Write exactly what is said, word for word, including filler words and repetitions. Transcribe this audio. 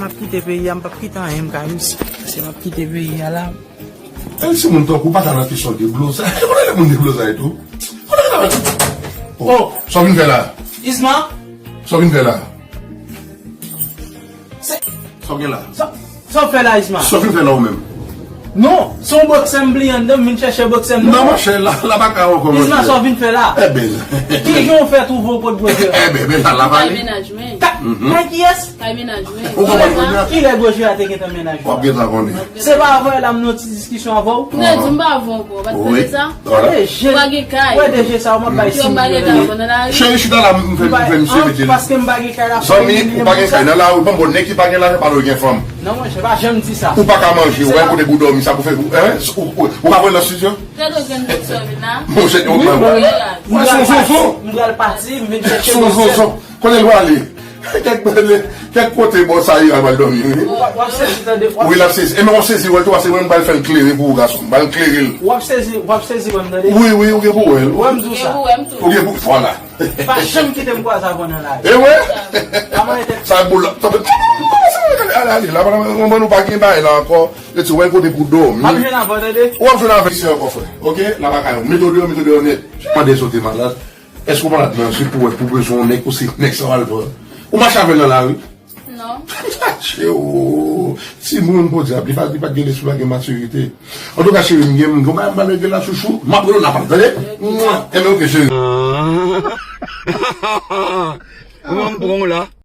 M ap kite peyi a, m p ap kite anyen, m ka jis. Paske m ap kite peyi a la. E si moun tankou w pa ka nan kesyon deblozay. E konnen lè moun deblozay tou. Konnen lè. Oh, sa w vin fè la? Isma? Sa w vin fè la? Se Sa w gen la? Sa, sa w fè la, Isma? Sa w vin fè la ou menm? Non, se yon bòksè m bliye anndan, m vin chèche bòksè m nan. Non, monchè, la, la pa ka ankò, monchè. Isma, sa w vin fè la? Eben. Kijan w fè twouve w kot bòksè a? Eben, ben, la, la pale. Kay mennaj mwen. Ka-, kay kiyès? Kay mennaj mwen. Ou konprann kounye a? Kilè bòksè a te gentan mennaj ou? W ap gentan konnen. Se pa avè w la m nan ti diskisyon avè w? M te di m pa avè w ankò, w pa t tande sa? Vwala. Gade je. Ou pa gen kay. Wè de je sa, w m ap bay siy. Yo, m pa gen kay, nan lari. Cheri, chita la, m fè, m fè misye mete li. Paske m pa gen kay la. Zanmi, ou pa gen kay nan lari, bon, bon, nèg ki pa gen lajan pa dwe gen fanm. Non, monchè, pa janm di sa. Ou pa ka manje, ou pa gen kote pou dòmi, sa pou fè, hein? Ou, ou, ou pa vre nan studio? Gade ou gen moun sòvi la. Monchè, ou pa vre. Mwen se zonzon. M pral pati, m vin chèche bòksè m. Zonzon. Kote l prale? Kèk, kèk kote bò sa ira pral dòmi, wi. W ap, w ap sezi tande. Wi, l ap sezi. E men w ap sezi wè l tou, paske mwen m pral fè l klere pou ou, gason. M pral klere l. W ap sezi, w ap sezi wè m tande. Wi, wi, ou gen pou wè l. Ou wè m di w sa. Ou gen pou wè m tou. Ou gen pou, vwala. Pa janm kite m kwaze avè w nan lari. E wè? Sa boul la. Ale, ale, la, mwen nou pa gen bagay la ankò. Eti, wè kote pou dòmi. M ap jwenn avè w tande. W ap jwenn avè misye ankò, frè. Oke? La pa ka yo. Mete w deyò, mete w deyò nèt. Mande si w te malad. Èske w malad nan je pou wè, pou bezwen yon nèg, ou se nèg sa w al pran? Ou mache avè l nan lari? Non. Cheri, timoun, podyab, li pa, li pa t gen lespri, pa t gen matirite. Antouka, cheri, m gen, m gen yon bagay m pral regle la, chouchou. M ap rele w nan apèl, tande? Enben, oke, cheri. Ou menm pran w la.